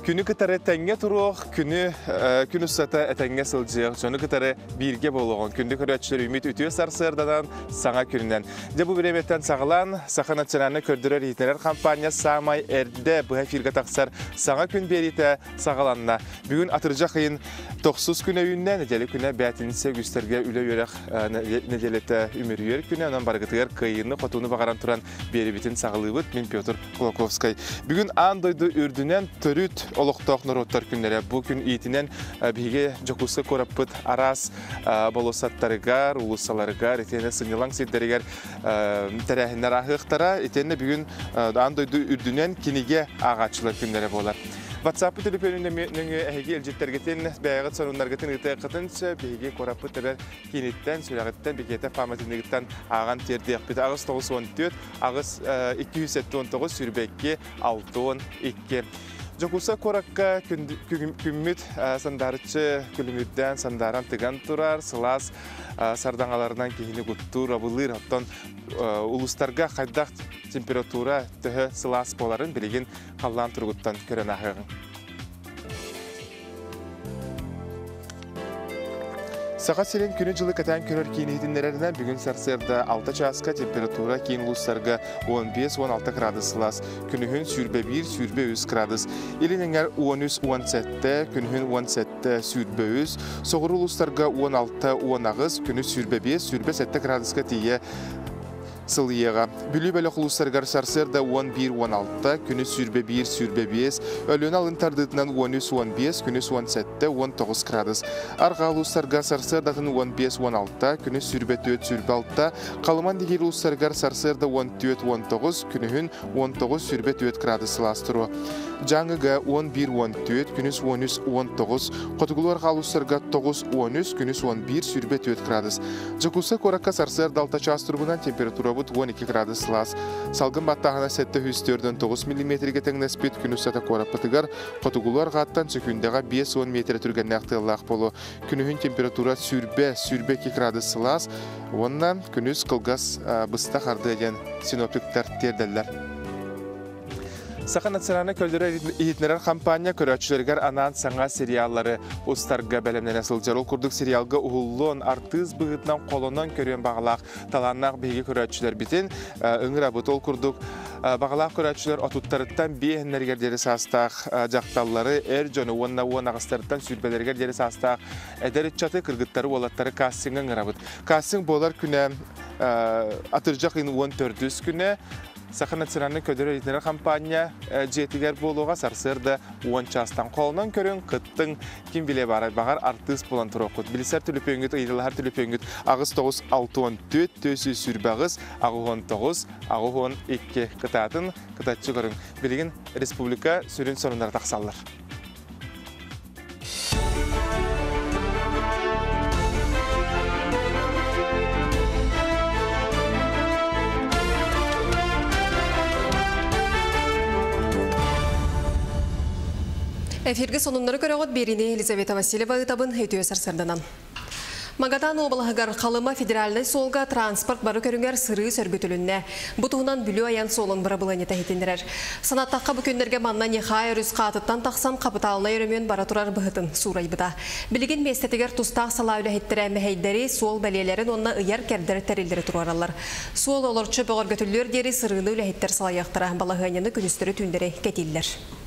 Күнү кытары тэҥҥэ туруох, күнү күн устата этэҥҥэ сылдьыах, дьону кытары бииргэ буолуоҕун. Күндү көрөөччүлэр үүммүт үтүө сарсыарданан саҥа күнүнэн. Дьэ бу бириэмэттэн саҕалаан Саха национальнай көрдөрөр-иһитиннэрэр хампаанньа саамай эрдэ быһа эфиргэ тахсар саҥа күн биэриитэ саҕаланна. Бүгүн атырдьах ыйын тохсус күнэ үүннэ, нэдиэлэ күнэ бээтинсэ үгүстэргэ үлэ-үөрэх нэдиэлэтэ үмүрүйэр күнэ, онон барыгытыгар кыайыыны-хотууну баҕаран туран биэрибитин саҕалыыбыт. Мин Петр Кулаковскай. Бүгүн аан дойду үрдүнэн төрүт олохтоох норуоттар күннэрэ. Бу күн иитинэн биһиги Дьокуускай куораппыт араас болуоссаттарыгар, уулуссаларыгар, итиэннэ сынньалаҥ сирдэригэр тэрээһиннэр ааһыахтара. Итиэннэ бүгүн аан дойду үрдүнэн кинигэ ааҕааччылар күннэрэ буолар. WhatsApp төлөпүөнүн нөҥүө эһиги илдьиттэргитин, бэйэҕит сонуннаргытын ыытыаххытын сөп. Биһиги куораппыт тэбэр кииниттэн, сүрэҕиттэн, Бикиэтэ пааматынньыгыттан ааҕан тиэрдиэхпит. 894 8 279 22 62. Дьокуускай куоракка күммүт сандаарыччы күлүмүрдээн сандааран тыган турар, сылаас сардаҥаларынан киһини куттуур, абылыыр. Оттон улуустарга хайдах температура төһө сылаас буоларын билигин халлаан туругуттан көрөн ааһыаҕыҥ. Саха сирин күнү-дьылы кэтээн көрөр киин иһитиннэрэринэн бүгүн сарсыарда 6 чааска температура киин улуустарга 15-16 градус сылаас, күнүһүн 21-23 градус, илин эҥэр 13-17, күнүһүн 17-23, соҕуруу улуустарга 16-18, күнүс 25-27 градуска тиийэ сылыйыаҕа. Бүлүү бөлөх улуустарыгар сарсыарда 11-16, күнүс 21-25, Өлүөнэ алын тардыытынан 13-15, күнүс 17-19 градус. Арҕаа улуустарга сарсыардатын 15-16, күнүс 24-26, Халыман Дигиир улуустарыгар сарсыарда 14-19, күнүһүн 19-24 градус сылаас туруо. Дьааҥыга 11-14, күнүс 13-19, Хотугулуу арҕаа улуустарга 9-13, күнүс 11-24 градус. Дьокуускай куоракка сарсыарда 6 чаас туругунан температурабыт 12 градус сылаас. Салгын баттааһына 749 миллиметргэ тэҥнэспит күн устата куораппытыгар хотугулуу арҕааттан сөкүүндэҕэ 50 метр түргэннээх тыаллаах буолуо. Күнүһүн температура 120-122 градус сылаас уонна күнүс кылгас быстах ардыа диэн синоптиктар тиэрдэллэр. Саха национальнай көрдөрөр иһитиннэрэр хампаанньа көрөөччүлэригэр анаан саҥа сериаллары устарга бэлэмнэнэ сылдьар. Ол курдук сериалга уһуллуон, артыыс быһыытынан холонон көрүөн баҕалаах талааннаах биһиги көрөөччүлэрбитин ыҥырабыт. Ол курдук баҕалаах көрөөччүлэр отуттарыттан биэһиннэригэр диэри саастаах дьахталлары, эр дьону уонна 18-тарыттан сүүрбэлэригэр диэри саастаах эдэр ыччаты, кыргыттары, уолаттары кастиҥҥа ыҥырабыт. Кастинг буолар күнэ атырдьах ыйын 14 күнэ Саха национальнай көдөрөр-иһитиннэрэр хампаанньа дьиэтигэр буолуоҕа сарсыарда 10 чаастан холонон көрүҥ, кыттыҥ, ким билиэ баарай, баҕар артыыс буолан туруоххут. Билсэр түлүпүөҥҥүт, ыйыталаһар түлүпүөҥҥүт 8 9 64 428 89 82 кытаатын кытаччы көрүҥ. Билигин республика сүрүн сонуннара тахсаллар. Эфиргэ сонуннары көрөҕүт биэриини Елизавета Васильева ыытабын үтүө сарсыарданан. Магадан уобалаһыгар Халыма федеральнай суолга транспорт бары көрүҥэр сырыы сөргүтүлүннэ. Бу туһунан Бүлүү айан суолун бырабылыанньата иһитиннэрэр. Санаттахха бу күннэргэ манна Нехай өрүс хаатыттан тахсан хапытаалынай өрөмүөн бара турар быһытын суурайбыта. Билигин миэстэтигэр тустаах салаа үлэһиттэрэ мэһэйдэри, суол бэлиэлэрин уонна ыйар-кэрдэр тэриллэри туруораллар. Суол олорчу бөҕөргөтүллүөр диэри сырыыны үлэһиттэр салайыахтара, балаһыанньаны күнүстэри-түүннэри кэтииллэр.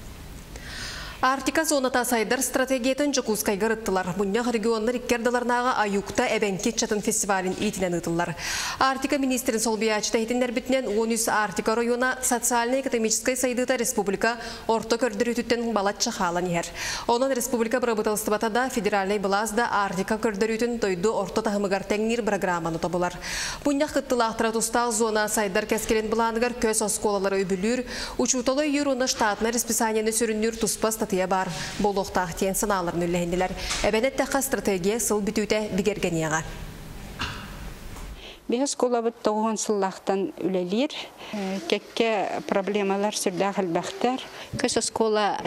Арктика зоната сайдар стратегиятын Дьокуускайга ырыттылар. Мунньах регионнар икки ардыларынааҕы Аюкта эбэҥки ыччатын фестивалын иитинэн ыытыллар. Арктика министрин солбуйааччыта иһитиннэрбитинэн, 13 Арктика оройуона социальнай-экономическай сайдыыта республика орто көрдөрүүтүттэн балачча хаалан иһэр. Онон республика бырабыыталыстыбата да, федеральнай былаас да Арктика көрдөрүүтүн дойду орто таһымыгар тэҥниир бырагырааманы тобулар. Мунньах кыттыылаахтара тустаах зона сайдар кэскилин былааныгар көс оскуолалары үбүлүүр, Учууталы өйүүр уонна штатнай расписаниены сүрүннүүр туспа ыстатыйа баар буолуохтаах диэн санааларын үллэһиннилэр. Эбэн эттэххэ, стратегия сыл бүтүүтэ бигэргэниэҕэ. Биһи оскуолабыт 90 сыллаахтан үлэлиир. Кэккэ проблемалар сүрдээх элбэхтэр. Көс оскуола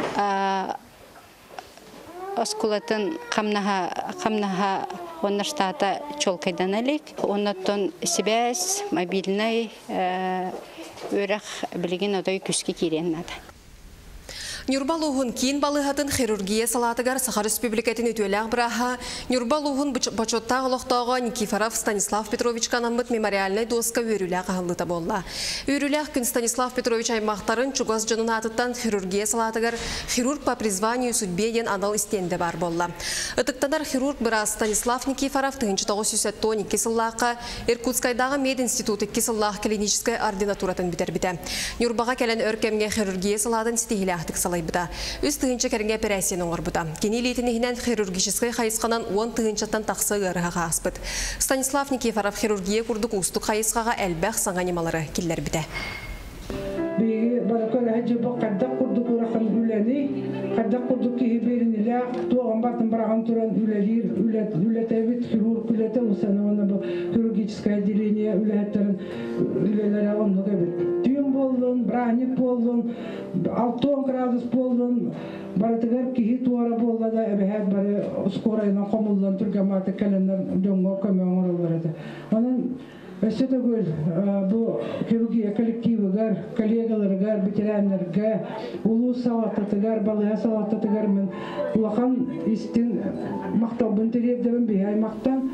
оскуолатын хамнаһа хамнаһа уонна штата чуолкайдана илик. Оннуттан сибээс, мобильнай үөрэх билигин отой күскэ киириэн наада. Ньурба улууһун киин балыыһатын хирургия салаатыгар Саха Республикатын үтүөлээх бырааһа, Ньурба улууһун бочуоттаах олохтооҕо Никифоров Станислав Петровичка анаммыт мемориальнай дуоска үөрүүлээх аһыллыыта буолла. Үөрүүлээх күн Станислав Петрович аймахтарын, чугас дьонун аатыттан хирургия салаатыгар «Хирург по призванию и судьбе» диэн анал истиэндэ баар буолла. Ытыктанар хирург быраас Станислав Никифоров 1972 сыллаахха Иркутскайдааҕы мединститут икки сыллаах клиническэй ординатуратын бүтэрбитэ. Ньурбаҕа кэлэн өр кэмҥэ хирургия салаатын ситиһиилээхтик салайбыта. 3000 кэриҥэ эпэрээссийэни оҥорбута. Кини илиитин иһинэн хирургическай хайысханан 10 тыһыынчаттан тахса ыарыһах ааспыт. Станислав Никифоров хирургия курдук уустук хайысхаҕа элбэх саҥа ньымалары киллэрбитэ. Биһиги барыта дьыбы хайдах курдук урахан үлэни, хайдах курдук киһи бэринилээх, туоҕан батын быраҕан туран үлэлиир үлэтэбит, хирург үлэтэ, усана бу хирургическое отделение үлэһиттерин үлэлэрэ оннук эбит. Түүн буоллун, бырааһынньык буоллун, 60 градус буоллун, барытыгар киһи туора буолла да эбэһээт бары скорайынан хомуллан түргэн кэлэннэр дьоҥҥо көмө оҥороллор этэ. Онон өссө төгүл бу хирургия коллективыгар, коллегаларыгар, ветераннарга, улуус салалтатыгар, балыыһа салалтатыгар мин улахан истиҥ махталбын тириэрдэбин биһи аймахтан.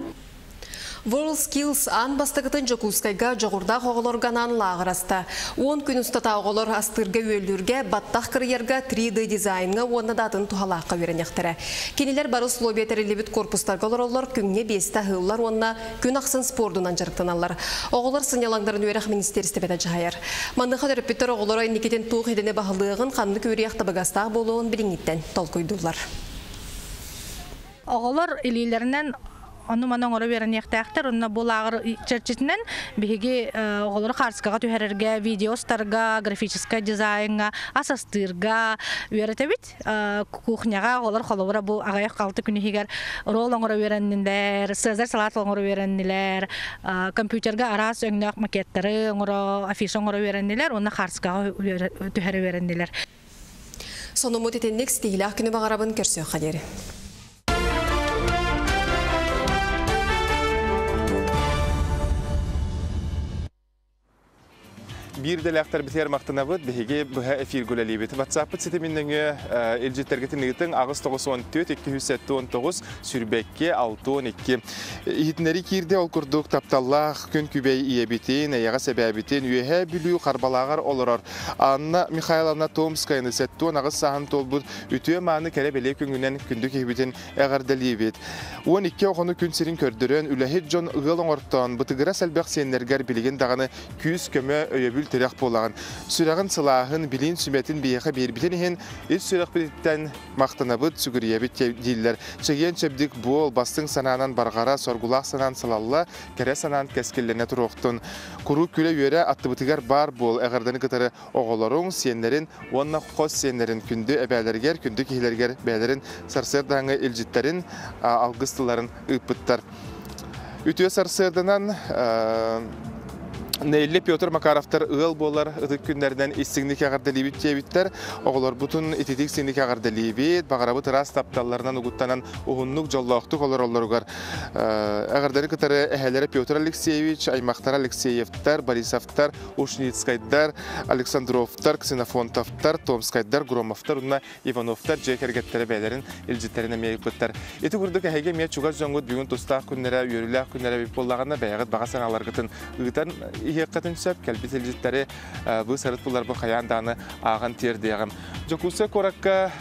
World Skills аан бастакытын Дьокуускайга дьоҕурдаах оҕолорго анаан лааҕыр аста. 10 күн устата оҕолор астыырга-үөллүүргэ, баттах кырыйарга, 3D дизайнҥа уонна да атын туһалаахха үөрэниэхтэрэ. Кинилэр бары условия тэриллибит корпустарга олороллор, күҥҥэ биэстэ аһыыллар уонна күн ахсын спордунан дьарыктаналлар. Оҕолор сынньалаҥнарын үөрэх министиэристибэтэ дьаһайар. Маныаха төрөппүттэр оҕолоро инникитин туох идэни баһылыаҕын, ханнык үөрэх табыгастаах буолуон билиҥҥиттэн толкуйдууллар. Оҕолор илиилэринэн ону маны оҥоро үөрэниэхтээхтэр. Онно бу лааҕыр чэрчитинэн биһиги оҕолору хаартыскаҕа түһэрэргэ, видео устарга, графическай дизайнҥа, ас астыырга үөрэтэбит. Кухняҕа оҕолор холобура бу аҕыйах 6 күн иһигэр ролл оҥоро үөрэннилэр, цезарь салат оҥоро үөрэннилэр, компьютерга араас өҥнөөх макеттары оҥоро, афиша оҥоро үөрэннилэр, уонна хаартыскаҕа түһэрэ үөрэннилэр. Сонуммут итинник. Ситиһиилээх күнү баҕарабын, көрсүөххэ диэри. Биир идэлээхтэрбитигэр махтанабыт, биһиги быһа эфиргэ үлэлиибит. WhatsApp ситимин нөҥүө илдьиттэргитин ыытыҥ 8 94 279 22 62. Иһитиннэрии киирдэ. Ол курдук тапталлаах күн күбэй ийэбитин, эйэҕэс эбээбитин, Үөһээ Бүлүү Харбалааҕар олорор Анна Михайловна Томскаяны 78 сааһын туолбут үтүө мааны кэрэ бэлиэ күҥүнэн күндү киһибитин эҕэрдэлиибит. 12 оҕону күн сирин көрдөрөн, үлэһит дьон ыал оҥортоон, бытыгырас элбэх сиэннэргэр билигин даҕаны күүс-көмө, өйөбүл тирэх буолаҕын. Сүрэҕин сылааһын, билиин сүмэтин биһиэхэ биэрбитин иһин ис сүрэхпититтэн махтанабыт, сүгүрүйэбит дииллэр. Чэгиэн чэбдик буол, бастыҥ санаанан барҕара, соргулаах санаан салалла, кэрэ санаан кэскиллэнэ туруохтун. Куруук күлэ-үөрэ аттыбытыгар баар буол. Эҕэрдэни кытары оҕолоруҥ, сиэннэрин уонна хос сиэннэрин күндү эбээлэригэр, күндү киһилэригэр бэйэлэрин сарсыардааҥы илдьиттэрин, алгыс тылларын ыыппыттар. Үтүө сарсыарданан. Нелли, Петр Макаровтар ыал буолар ытык күннэринэн истиҥник эҕэрдэлиибит диэбиттэр. Оҕолорбутун ититик истиҥник эҕэрдэлиибит. Баҕарабыт ыраас тапталларынан угуттанан уһуннук дьоллоохтук олороллоругар. Эҕэрдэни кытары эһэлэрэ Петр Алексеевич, аймахтара Алексеевтар, Борисовтар, Ушницкайдар, Александровтар, Ксенофонтовтар, Томскайдар, Громовтар уонна Ивановтар дьиэ кэргэттэрэ бэйэлэрин илдьиттэрин эмиэ ыыппыттар. Ити курдук эһиги эмиэ чугас дьоҥҥут бүгүн тустаах күннэрэ, үөрүүлээх күннэрэ эбит буоллаҕына, бэйэҕит баҕа санааларгытын ыытан иһиэххитин сөп. Кэлбит илдьиттэри бу сарыт булларбын хайаан даҕаны ааҕан тиэрдиэҕим. Дьокуускай куоракка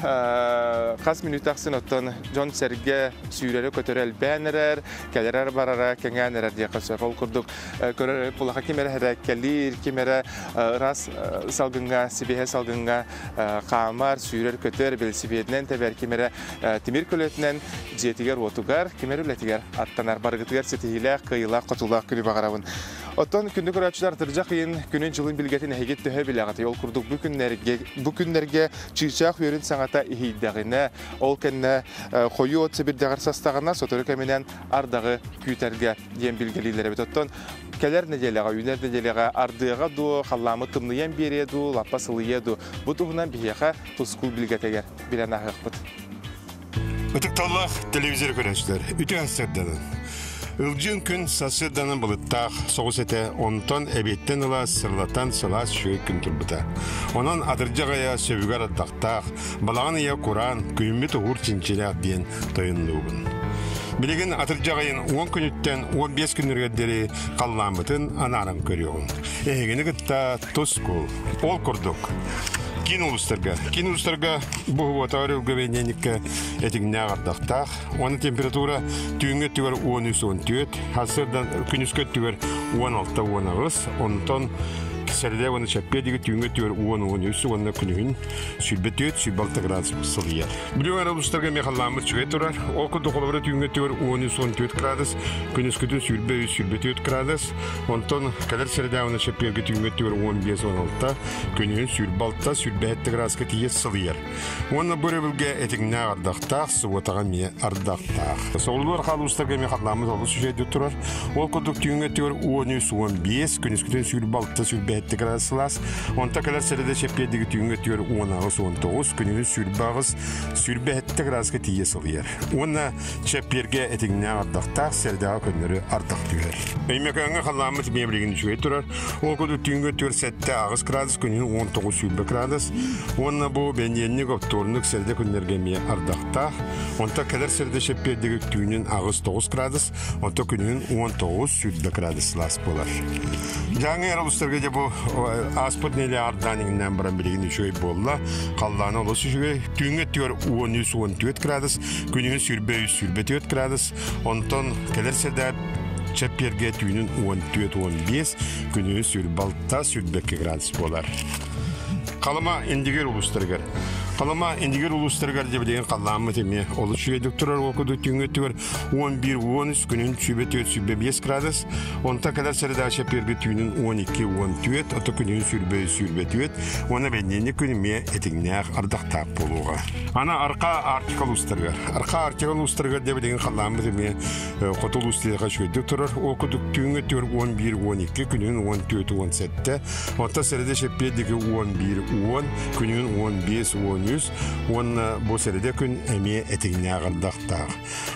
хас мүнүүтэ ахсын оттон дьон-сэргэ сүүрэрэ-көтөрө элбээн эрэр, кэлэрэр барара кэҥээн эрэр диэххэ сөп. Ол курдук көрөр буоллахха ким эрэ кэлиир, ким эрэ ыраас салгыҥҥа, сибиэһэй салгыҥҥа хаамар, сүүрэр-көтөр, велосипединэн тэбэр, ким эрэ тимир көлөтүнэн дьиэтигэр-уотугар, ким эрэ үлэтигэр аттанар. Барыгытыгар ситиһиилээх, кыайыылаах, хотуулаах күнү баҕарабын. Оттон күндү көрөөччүлэр, атырдьах ыйын күнүн дьылын билгэтин эһиги төһө билэҕит? Ол курдук бу күннэргэ чыычаах үөрүн саҥата иһийдэҕинэ, ол кэннэ хойуу от сэбирдэҕэр састаҕына, сотору кэминэн ардаҕы күүтэргэ диэн билгэлииллэр эбит. Оттон кэлэр нэдиэлэҕэ, үүнэр нэдиэлэҕэ ардыаҕа дуу, халлааммыт тымныйан биэриэ дуу, лаппа сылыйыа дуу. Бу туһунан биһиэхэ Тускул билгэтигэр билэн ааһыахпыт. Ытыкталлаах телевизор көрөөччүлэр, үтүө сарсыарданан. Ылдьыын күн сарсыарданан былыттаах соҕус этэ, онтон эбиэттэн ыла сырылатан сылаас үчүгэй күн турбута. Онон атырдьах ыйа сөбүгэр ардахтаах, балаҕан ыйа кураан, күһүммүт уһуур чинчилээх диэн тойоннуубун. Билигин атырдьах ыйын 10 күнүттэн 15 күннэригэр диэри халлааммытын анааран көрүөҕүҥ. Эһигини кытта тус-кул. Ол курдук, киин улуустарга, киин улуустарга бу уотаар өлгө бэньиэнньиккэ этиҥнээх ардахтаах, Уонна температура түүҥҥү өттүгэр 13-14, сарсыардан күнүскү өттүгэр 16-18, онтон сэрдэ уонна чэппиэ диги түүҥҥү өттүгэр 10-13 уонна күнүһүн 24-26 градус сылыйар. Бүлүү улуустарга эмиэ халлааммыт үчүгэй турар. Ол курдук холобура түүҥҥү өттүгэр 13-14 градус, күнүскүтүн 23-24 градус, онтон кэлэр сэрдэ уонна чэппиэргэ түүҥҥү өттүгэр 15-16, күнүһүн 26-27 градуска тиийэ сылыйар. Уонна бу өрөбүлгэ этиҥнээх ардахтаах, субуотаҕа эмиэ ардахтаах. Соҕуруу хаалуустарга эмиэ халлааммыт олус үчүгэйдик турар. Ол курдук түүҥҥү өттүгэр 13-15, күнүскүтүн 26-27 градус сылаас. Онто кэлэр сэрэдэ чэппиэрдиги түүҥҥү өттүгэр 18-19, күнүһүн 28, 27 градуска тиийэ сылыйар. Уонна чэппиэргэ этиҥнээх ардахтаах, сэрэдэҕэ көннөрү ардах түһэр. Өймөкөөҥҥө халлааммыт эмиэ билигин үчүгэй турар. Ол курдук түүҥҥү өттүгэр 7-8 градус, күнүһүн 19-20 градус. Уонна бу бэньиэнньик оптуорунук сэрдэ күннэргэ эмиэ ардахтаах. Онтон кэлэр сэрдэ чэппиэрдиги түүнүн 8-9 градус, онтон күнүһүн 19-20 градус сылаас буолар. Дьааҥы эр улустарга дьэ бу ааспыт нэдиэлэ ардаан иҥнээн баран билигин үчүгэй буолла. Халлаана олус үчүгэй. Түүҥҥү өттүгэр 13-14 градус, күнүһүн 23-24 градус, онтон кэлэр сэрдэ чэппиэргэ түүнүн 14-15, күнүһүн 26-22 градус буолар. Халыма Индигир улуустарыгар. Халыма Индигир улуустарыгар дьэ билигин халлааммыт эмиэ олус үчүгэйдик турар ол курдук түүҥҥү өттүгэр 11-13 күнүн сүүбэ 4 сүүбэ 5 градус, онтон кэлэр среда чэппиэргэ түүнүн 12-14, ото күнүн сүүрбэ сүүрбэ 4 уонна бэнньиэнньик күн эмиэ этиҥнээх ардахтаах буолуоҕа. Ана Арка Арктика улуустарыгар. Арка Арктика улуустарыгар дьэ билигин халлааммыт эмиэ хоту улуус тиэхэ үчүгэйдик турар. Ол курдук түүҥҥү өттүгэр 11-12, күнүн 14-17, онтон сэрэдэ чэппиэрдиги 11-10, күнүн 15-13 уонна бу сэрэдэ күн эмиэ этиҥнээх ардахтаах.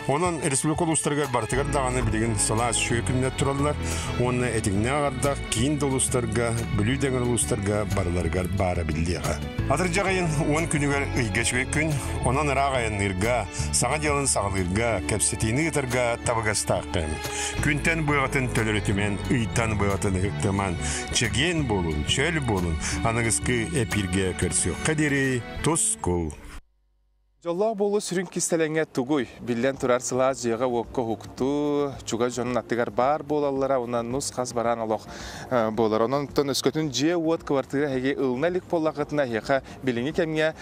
Онон республика улуустарыгар барытыгар даҕаны билигин сылаас үчүгэй күннэр тураллар уонна этиҥнээх ардах киин да улуустарга, Бүлүү дэҥэр улуустарга барыларыгар баара биллиэҕэ. Атырдьах ыйын 10 күнүгэр ыйга үчүгэй күн, онон ыраах айанныырга, саҥа дьыаланы саҕалыырга, кэпсэтиини ыытарга табыгастаах кэм. Күнтэн быаҕатын төлөрүтүмэн, ыйтан быаҕатын ыһыктыман, чэгиэн буолун, чөл буолун, аныгыскы эпииргэ көрсүөххэ диэри тускул! Дьоллоох буолуу сүрүн кистэлэҥэ тугуй? Биллэн турар, сылаас дьиэҕэ-уокка уһуктуу, чугас дьонун аттыгар баар буолаллара уонна нус-хас бараан олох буолар. Онон өскөтүн дьиэ-уот, квартира эһиги ылына илик буоллаххытына, эһиэхэ билиҥҥи кэмҥэ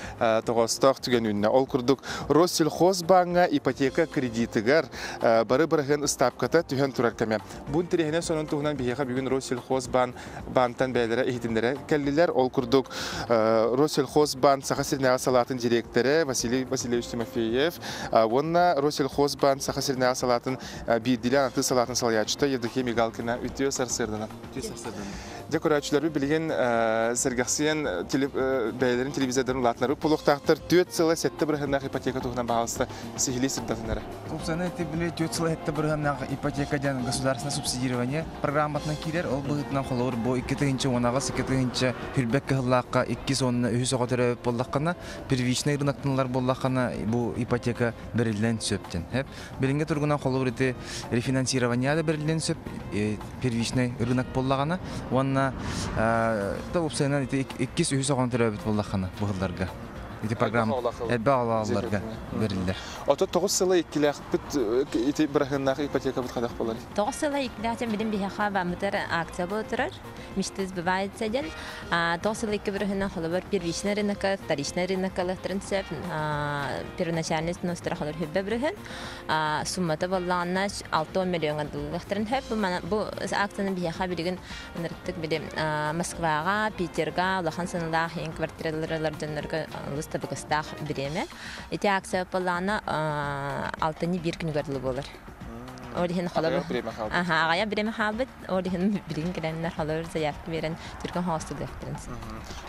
тоҕоостоох түгэн үүннэ. Ол курдук, Россельхозбааҥҥа ипотека кредитыгар бары быраһыан ыстаапката түһэн турар кэмэ. Бу интэриэһинэй сонун туһунан биһиэхэ бүгүн Россельхозбаан баантан бэйэлэрэ иһитиннэрэ кэллилэр. Ол курдук Россельхозбаан Саха сиринээҕи салаатын дириэктэрэ Василий Васильевич Тимофеев уонна Россельхозбаан Саха сиринээҕи салаатын биирдиилээн атыы салаатын салайааччыта Евдокия Мигалкина үтүө сарсыарданан. Дьэ көрөөччүлэрбит билигин сэргэхсийэн бэйэлэрин телевизордарын улаатынарбыт буолуохтаахтар. Түөрт сыла сэттэ бырыһыаннаах ипотека туһунан баһаалыста сиһилии сырдатын эрэ. Собственно, ити били түөрт сыл иһиттэ бырыһыаннаах ипотека диэн государственное субсидирование программатынан киирэр. Ол быһыытынан холобур бу 2018 2020 кыһыллаахха иккис уонна үһүс оҕо төрөөбүт буоллаххына, первичный рыноктаналар буоллаххына, бу ипотека бэриллэн сөп диэн. Билиҥҥи туругунан холобур ити рефинансирование да бэриллэн сөп, первичный рынок буоллаҕына уонна уопсайынан ити иккис үһүс оҕону төрөөбүт буоллаххына бу сылларга ити программа элбэх оҕолоох бэриллэр. Ото 9 сыла иккилээхпит ити быраһыаннаах ипотекабыт хайдах буолар? 9 сыла иккилээх дьон билим биһиэхэ бааммытар акция буола турар. Мечты сбывается диэн. 9 сыла икки бырыһынан холобур первичный рынокка, вторичный рынокка ылыахтарын сөп. Первоначальный взностара холобур хүббэ бырыһын. Суммата боллаҕына 60 миллионга дылылыахтарын сөп. Бу акцияны биһиэхэ билигин ынырыктык били Москваҕа, Питерга улахан сыаналаах ең квартиралар дьоннорго олус табыгастаах бириэмэ. Ити акция буоллаҕына алтынньы биир күнүгэр дылы буолар. Ол иһин холобур аха аҕыйах бириэмэ хаалбыт. Ол иһин билигин кэлэннэр холобур заявка биэрэн түргэн хоостулуохтарын.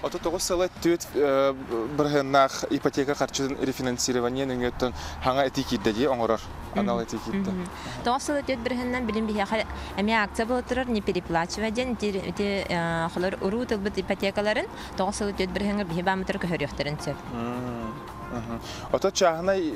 39 сыла түөрт бырыһыаннаах ипотека харчытын рефинансирование нөҥүөттэн хаҥа этии киирдэ дии оҥорор анал этии киирдэ. 9 сыла түөрт бырыһыаннан билин биһиэхэ эмиэ акция буола турар не переплачивай диэн ити холор уруу тылбыт ипотекаларын 9 сыла түөрт бырыһыаҥҥа биһи бааммытар көһөрүөхтэрин сөп. Ото чааһынай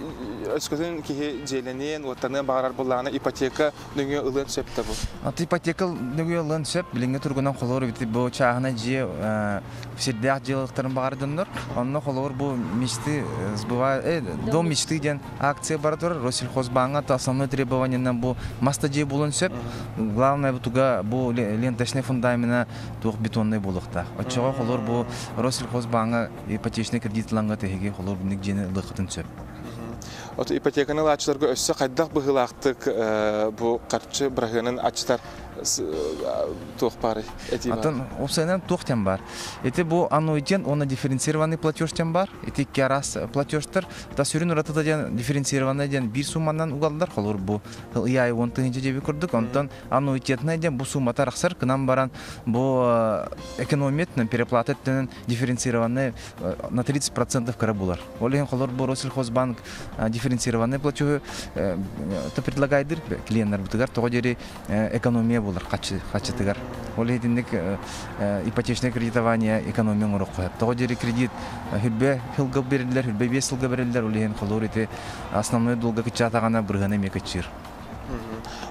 өскөтүн киһи дьиэлэниэн, уоттаныан баҕарар буоллаҕына ипотека нөҥүө ылыан сөп да бу? Аты ипотека нөҥүө ылыан сөп. Билиҥҥи туругунан холобур эбит бу чааһынай дьиэ сирдээх дьиэлэхтэрин баҕар дьоннор. Онно холобур бу мечты сбывает дом мечты диэн акция бара турар. Россельхозбааҥҥа основной требованиянан бу маста дьиэ буолуон сөп. Главное бу туга бу ленточный фундамена туох бетонный буолуохтаах. Оччоҕо холобур бу Россельхозбааҥҥа ипотечный кредит ылаҥҥа тэһиги холобур бинник дьиэни ылыаххытын сөп. Ото ипотеканы ылааччыларга өссө хайдах быһыылаахтык бу харчы быраһыанын аччатар туох баарый этии бар? Атын уопсайынан туох диэн бар. Ити бу аннуитен уонна дифференцированный платеж диэн бар. Ити икки араас платежтар. Та сүрүн уратыта диэн дифференцированный диэн биир сумманан угаллар. Холобур бу ый аайы 10 тыһыынча диэби курдук. Онтон аннуитетнай диэн бу суммата арахсар. Кынан баран бу экономиятынан переплата өттүнэн дифференцированный на 30% кыра булар. Ол иһин холор бу Россельхозбанк дифференцированный платежу то предлагайдыр клиенттарбытыгар тоҕо диэри экономия булар хаччытыгар. Ол иһитинник ипотечное кредитование экономия оҥороххо. Тоҕо диэри кредит хүрбэ сылга бериллэр, хүрбэ биэс сылга бериллэр, ол иһин холор ити основной долга кыччаатаҕына бырыһыана эмиэ кыччыыр.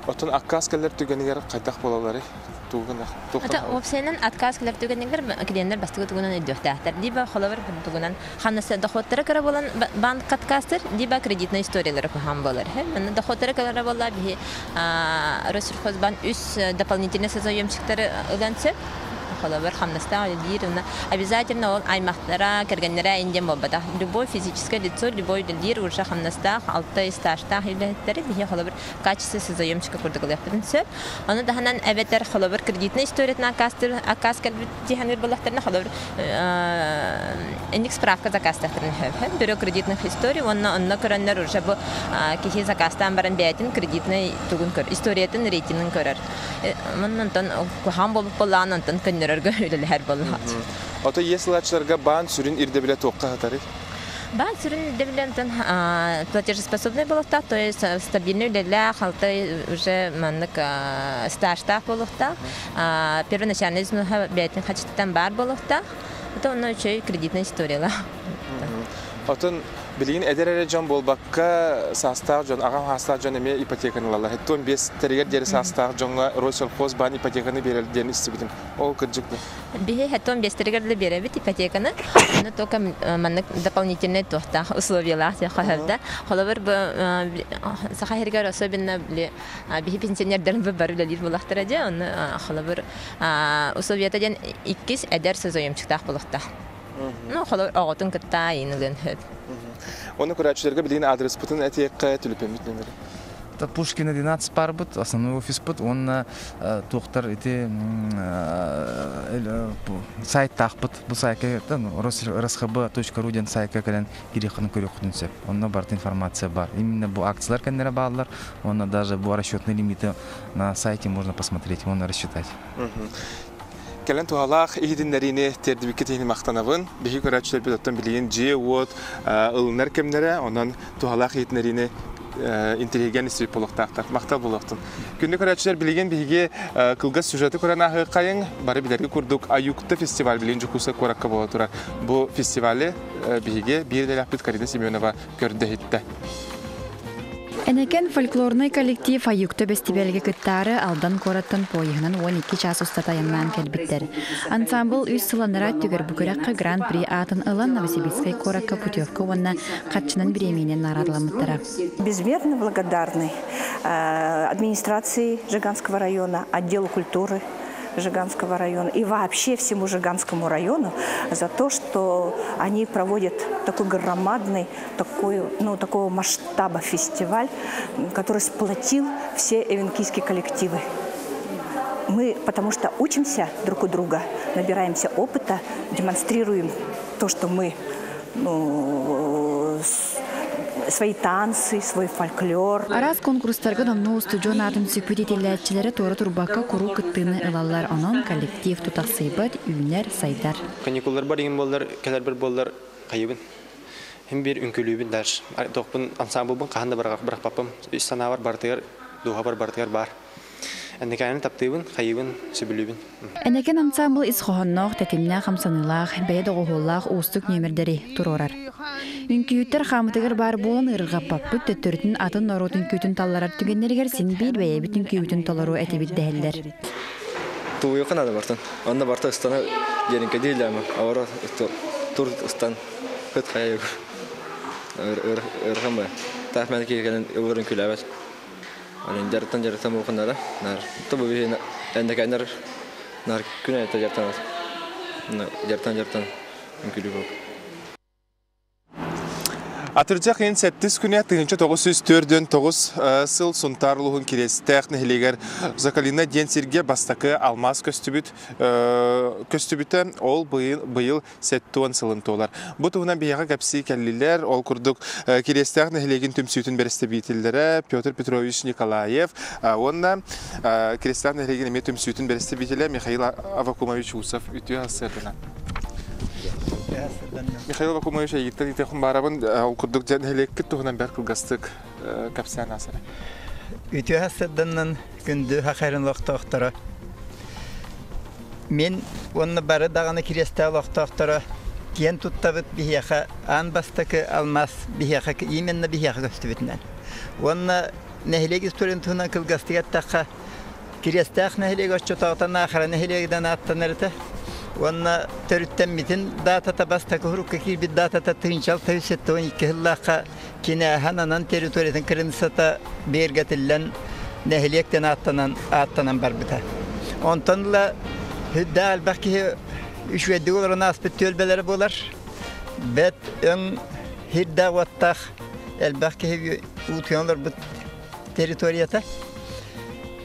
Оттон аккаас кэлэр түгэнигэр хайдах буолалларый? Ата уопсайынан отказ кэлэр түгэнигэр клиенттэр бастакы тугунан өйдүөхтээхтэр. Либо холобур тугунан хамнас доходтара кыра буолан банк отказтыр, либо кредитная историялара куһаҕан буолар. Манна доходтара кыра буолла биһи Россельхозбанк үс дополнительный созаемщиктары ылан сөп. Холобур хамнастаах үлэлиир уонна обязательно ол аймахтара, кэргэннэрэ индиэн буолбатах. Любой физическое лицо, любой үлэлиир уже хамнастаах, алта стажтаах үлэһиттэри биһи холобур качество созаемщика курдук ылыахпытын сөп. Ону таһынан эбэтэр холобур кредитный историятын аккаас кэлбит дии буоллахтарына холобур инник справка заказтахтарын сөп. Бюро кредитных историй уонна онно көрөннөр уже бу киһи заказтаан баран бэйэтин кредитный тугун көр историятын рейтингин көрөр. Онтон куһаҕан буолбут буоллаҕына онтон көннөрөргө үлэлэһэр буоллаҕа. Ото иэс ылааччыларга баан сүрүн ирдэбилэ туохха сытарый? Баан сүрүн ирдэбилэ онтон платежеспособный буолуохтаах, то есть стабильный үлэлээх, алта уже маннык стажтаах буолуохтаах, первоначальный взноһа бэйэтин хаччытыттан баар буолуохтаах, это онно үчүгэй кредитная историялаах. Отон билигин эдэр эрэ дьон буолбакка, саастаах дьон, аҕам саастаах дьон эмиэ ипотеканы ылаллар. Хэттон биэс тэригэр диэри саастаах дьоҥҥо Россельхоз баан ипотеканы биэрэр диэн истибитим. Ол кырдьык да? Биһи хэттон биэстэригэр да биэрэбит ипотеканы. Ону только маннык дополнительный туохтаах условиялаах диэххэ сөп. Холобур, бу Саха сиригэр особенно биһи пенсионердарын бары үлэлиир буолахтара дии. Ону холобур условията диэн иккис эдэр созаемчиктаах буолуохтаах. Ну, холобур, оҕотун кытта айын сөп. Оны көрөөччүлэргэ билигин адреспытын этиэххэ, түлүпүммүт нөмөрү. Пушкина 12 барбыт, основной офиспыт, уонна туохтар ити сайттаахпыт. Бу сайтка рсхб.ру диэн сайтка кэлэн кириэххин көрүөххүтүн сөп. Онно барыта информация бар. Именно бу акциялар кэннэрэ бааллар, уонна даже бу расчетные лимиты на сайте можно посмотреть, можно рассчитать. Кэлэн туһалаах иһитиннэриини тиэрдибиккит иһин махтанабын. Биһи көрөөччүлэрбит оттон билигин дьиэ-уот ылынар кэмнэрэ, онон туһалаах иһитиннэриини интеллигент истибит буолуохтаахтар. Махтал буолуохтун. Күндү көрөөччүлэр, билигин биһиги кылгас сюжеты көрөн ааһыаххайыҥ. Бары билэргэ курдук Аюкта фестиваль билигин Дьокуускай куоракка буола турар. Бу фестивали биһиги биир идэлээхпит Карина Семенова көрдө иһиттэ. Энекен фольклорный коллектив Аюкта бестибэлгэ кыттаары Алдан куораттан поеһынан 12 час устата айаннаан кэлбиттэр. Ансамбл үс сыланара түгэр бүкүрэххэ Гран-при аатын ылан Новосибирскай куоракка путевка уонна харчынан бириэмийэнэн наҕараадаламмыттара. Безмерно благодарны администрации Жиганского района, отделу культуры Жиганского района и вообще всему Жиганскому району за то, что они проводят такой громадный, такой, ну, такого масштаба фестиваль, который сплотил все эвенкийские коллективы. Мы, потому что учимся друг у друга, набираемся опыта, демонстрируем то, что мы, ну, свои танцы, свой фольклор. Араас конкурстарга номнуо устудьуон аатын сүкпүт иитиллээччилэрэ туора турбакка куруук кыттыыны ылаллар, онон коллектив тутахсыйбат, үүнэр, сайдар. Каникулларбар иҥин буоллар, кэлэрбэр буоллар хайыбын. Хим биир үҥкүүлүүбүн даже. Туохпун ансамблбын хаһан да бырахпаппын. Үс санаабар барытыгар, дууһабар барытыгар баар. Эннекээни таптыыбын, хайыбын, сөбүлүүбүн. Энэкэн ансамбл ис хоһоонноох, тэтимнээх хамсаныылаах, бэйэ доҕуһуоллаах уустук нүөмэрдэри туруорар. Үҥкүүһүттэр хаамытыгар баар буолан ыарырҕаппаппыт, төттөрүтүн атын норуот үҥкүүтүн талларар түгэннэригэр син биир бэйэбит үҥкүүбүтүн толоруо этибит дэһэллэр. Тулуйуохха наада бартын. Онно барта ыстана диэриҥкэ дииллээми. Авара тур ыстан хыт хайа ыарахан бай. Таах мээнэ киһи кэлэн ылларын күлээбэт. Онон дьарыктан дьарыктан буолхуннара. Нар тобу биһи эндекэннэр нар күн айта дьарыктан дьарыктан дьарыктан үҥкүлүү буолуп. Атырдьах ыйын сэттис күнэ 1949 сыл Сунтаар улууһун Кириэстээх нэһилиэгэр Закалина диэн сиргэ бастакы алмаас көстүбүт көстүбүтэ ол быйыл 70 сылын туолар. Бу туһунан биһиэхэ кэпсии кэллилэр. Ол курдук Кириэстээх нэһилиэгин түмсүүтүн бэрэстэбиитэллэрэ Петр Петрович Николаев уонна Кириэстээх нэһилиэгин эмиэ түмсүүтүн бэрэстэбиитэлэ Михаил Авакумович Усов үтүө сырдынан. Михаил Авакумович эйигиттэн итиэххин баарабын ол курдук дьэ нэһилиэккит туһунан бэрт кылгастык кэпсээн аасара. Үтүө сырданнан күндү хахайрын олохтоохторо. Мин уонна бары даҕаны кириэстээх олохтоохторо киэн туттабыт биһиэхэ аан бастакы алмаас биһиэхэ именно биһиэхэ көстүбүтүнэн. Уонна нэһилиэк историятын туһунан кылгастык эттэххэ, Кириэстээх нэһилиэгэ оччотооҕута Наахара нэһилиэгинэн ааттанар этэ. Уонна төрүттэммитин даатата бастакы урукка киирбит даатата 1672 сыллаахха кинээһэн анан территориятын кырынысата бигэргэтиллэн нэһилиэктэн ааттанан ааттанан барбыта. Онтон ыла үрдээх элбэх киһи үчүгэйдик олорон ааспыт түөлбэлэрэ буолар. Бэт өҥ хирдээх уоттаах элбэх киһи уутуйан олорбут территорията.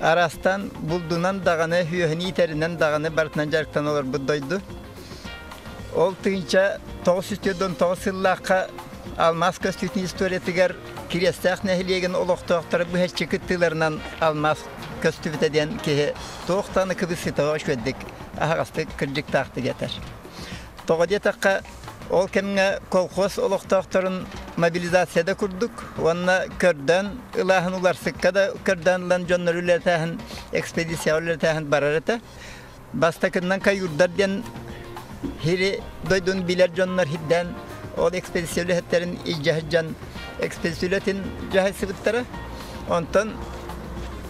Араастаан булдунан даҕаны, үөһүн иитэринэн даҕаны барытынан дьарыктан олорбут дойду. Ол 1949 сыллаахха алмаас көстүүтүн историятыгар Кириэстээх нэһилиэгин олохтоохторо быһаччы кыттыыларынан алмаас көстүбүтэ диэн киһи туох даҕаны кыбыстыытаҕа үчүгэйдик аһаҕастык кырдьыктаахтык этэр. Тоҕо диэтэххэ, ол кэмҥэ колхоз олохтоохторун мобилизация да курдук уонна көрдөөн ылааһын уларсыкка да көрдөөн ылан дьоннору үлэлэтээһин экспедицияҕа үлэлэтээһин барар этэ. Бастакыннан каюрдар диэн хири дойдуну билэр дьоннор хирдээн ол экспедиция үлэһиттэрин илдьэ сылдьан экспедиция үлэтин дьаһайсыбыттара. Онтон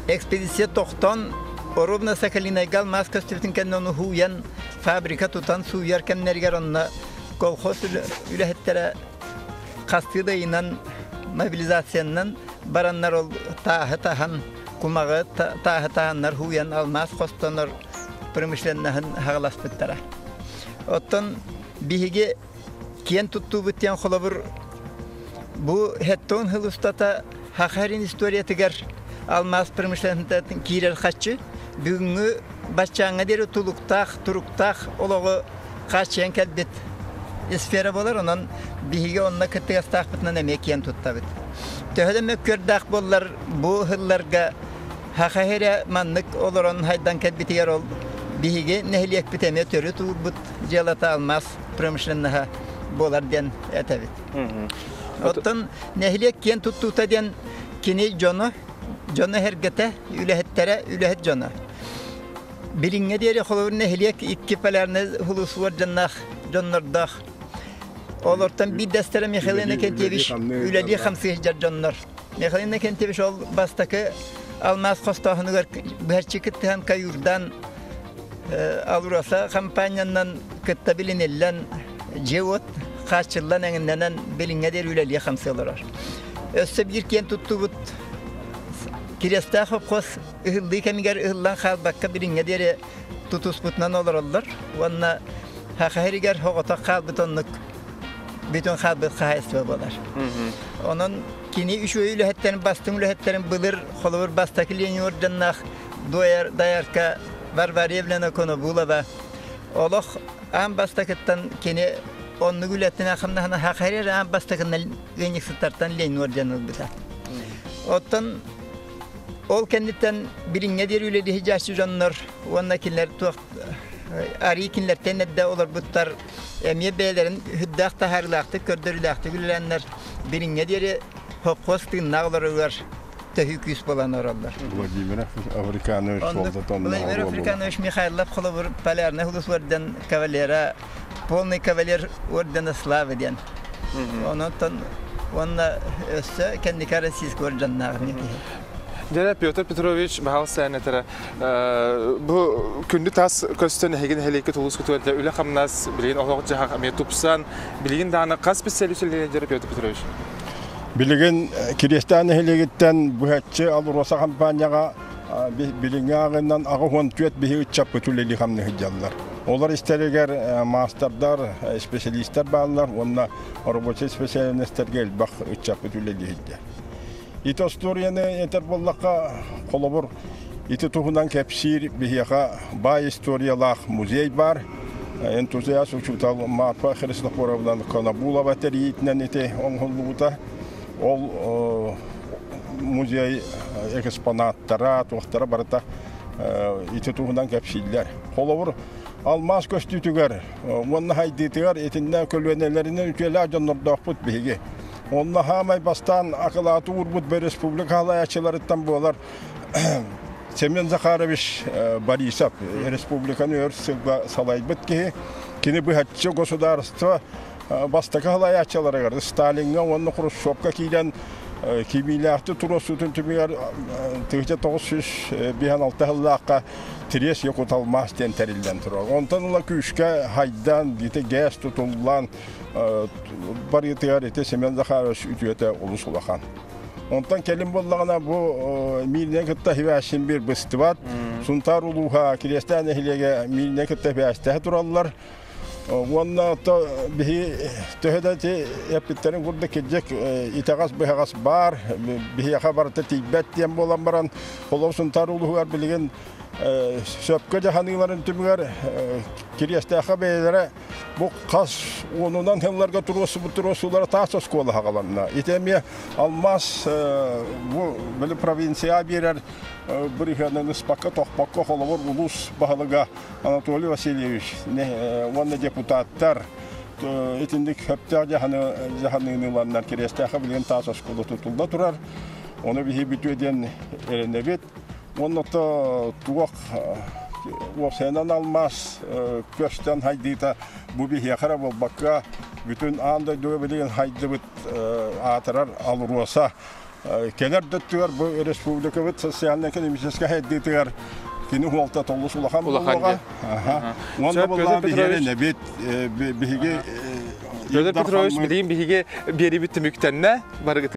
экспедиция тохтоон Оробна Сахалинайга алмаас көстүбүтүн кэннэ ону һууйан фабрика тутан сууйар кэмнэригэр онно колхоз үлэһиттэрэ хастыы да ыйынан мобилизациянан бараннар ол тааһы таһан кумаҕы тааһы таһаннар һууйан алмаас хостонор промышленноһын хаҕаласпыттара. Оттон биһиги киэн туттуубут диэн холобур бу хеттон хыл устата Хахарин историятыгар алмаас промышленностын киирэр хаччы бүгүҥҥү баччааҥҥа диэри тулуктаах, туруктаах олоҕу хааччыйан кэлбит сфера буолар. Онон биһиги онно кыттыгастаахпытынан эмиэ киэн туттабыт. Төһө да мөккүөрдээх буоллар, бу сылларга Саха сирэ маннык олорон хайдан кэлбитигэр ол биһиги нэһилиэкпит эмиэ төрүт уурбут дьыалата алмаас промышленноһа буолар диэн этэбит. Оттон нэһилиэк киэн туттуута диэн кини дьоно, дьоно эргэтэ, үлэһиттэрэ, үлэһит дьоно. Билиҥҥэ диэри холобур нэһилиэк икки полярнай хулусуор дьонноох дьоннордоох. Олортон биирдэстэрэ Михаил Иннокентьевич үлэлии хамсыы сылдьар дьоннор. Михаил Иннокентьевич ол бастакы алмаас хостооһунугар быһаччы кыттыһан каюрдан Алроса хампаанньанан кытта билиниллэн дьиэ-уот хааччыллан эҥиннэнэн билиҥҥэ диэри үлэлии хамсыы олорор. Өссө биир киэн туттубут Кириэстээх совхоз ыһыллыы кэмигэр ыһыллан хаалбакка билиҥҥэ диэри тутуспутунан олороллор уонна Саха сиригэр соҕотох хаалбыт оннук бүтүн хаалбыт хаһаайыстыба буолар. Онон кини үчүгэй үлэһиттэрин, бастыҥ үлэһиттэрин былыр холобур бастакы Ленин орденнаах доярка Варвара Евлена Конобулова олох аан бастакыттан кини Оннук үлэтинэ хамнаһына хахарер аан бастакынан ыанньыксыттартан Ленин орден ылбыта. Оттон ол кэнниттэн билиҥҥэ диэри үлэлиһи дьааччы дьоннор уонна кинилэр туох арыы кинилэртэн эрдэ олорбуттар эмиэ бэйэлэрин үрдээх таһаарыылаахтык көрдөрүүлээхтик үлэлээннэр билиҥҥэ диэри хопхуос тыыннаах олоругар төһүү күүс буолан олороллор. Владимир Африканович Владимир Африканович Михайлов холобур полярный улус орден кавалера полный кавалер ордена славы диэн. Онон уонна өссө кэнники российский орденнаах киһи. Дьэ, Петр Петрович баһал сээнэтэрэ бу күндү тас көстөн эһигин нэһилиэккэ тулус кутуорда үлэ-хамнас билигин олох-дьаһах эмиэ тупсан билигин даҕаны хас специалист үлэлиир Петр Петрович? Билигин Кириэстээх нэһилиэгиттэн быһаччы Алроса хампаанньаҕа билиҥҥи ааҕыынан 84 биһи ыччаппыт үлэлии хамныы сылдьаллар. Олор истэригэр маастардар, специалистар бааллар уонна рабочай специальностарга элбэх ыччаппыт үлэлии сылдьар. Ити остуоруйаны этэр буоллахха, холобур, ити туһунан кэпсиир биһиэхэ баай историялаах музей баар. Энтузиаст учуутал Марфа Христофоровна Конобулова тэрийиитинэн ити оҥоһуллубута. Ол музей экспонаттара, туохтара барыта ити туһунан кэпсииллэр. Холобур, алмаас көстүүтүгэр уонна хайдыытыгар итиннэ көлүөнэлэринэн үтүөлээх дьоннордоохпут биһиги. Онно хаамай бастаан акылааты уурбут республика халайааччыларыттан буолар Семен Захарович Борисов республиканы өр сылга салайбыт киһи. Кини быһаччы государство бастакы халайааччыларыгар Сталиҥҥа уонна Хрущевка киирэн кимиилээхти туруорсуутун түмүгэр 1956 сыллаахха Тириэс Якуталмаас диэн тэриллэн турар. Онтон ыла күүскэ хайдан, ити ГЭС тутуллан барыытыгар ити Семен Захарович үтүөтэ олус улахан. Онтон кэлин буоллаҕына бу Мииринэй кытта хибээсин биир быстыбат. Сунтаар улууһа Кириэстээх нэһилиэгэ Мииринэй кытта хибээстэһэ тураллар. Уонна то биһи төһө да ити эппиттэрин курдук кирдьик итэҕэс-быһаҕас баар, биһиэхэ барыта тиийбэт диэн буолан баран, холобур Сунтаар улууһугар билигин сөпкө дьаһаныыларын түмүгэр Кириэстээххэ бэйэлэрэ Бу хас уонунан сылларга туруорсубут туруорсуулара таас оскуола хаҕаланна. Ити эмиэ алмаас бу били провинция биэрэр бырыһыанын ыспакка тохпокко холобур улуус баһылыга Анатолий Васильевич уонна депутаттар итинник сөптөөх дьаһаныыны ыланнар Кириэстээххэ билигин таас оскуола тутулла турар. Ону биһи бүтүө диэн эрэнэбит. Уонна туох уопсайынан алмаас көстөн хайдыыта бу биһиэхэ эрэ буолбакка бүтүн аан дойдуга билигин хайдыбыт аатырар АЛРОСА кэлэр да өттүгэр бу республикабыт социально-экономическай хайдыытыгар кини хуолта толус улахан буолуоҕа. Уонна буоллаҕа биһиги биһиги Петр Петрович билигин биһиги биэрибит түмүктэннэ барыгыт.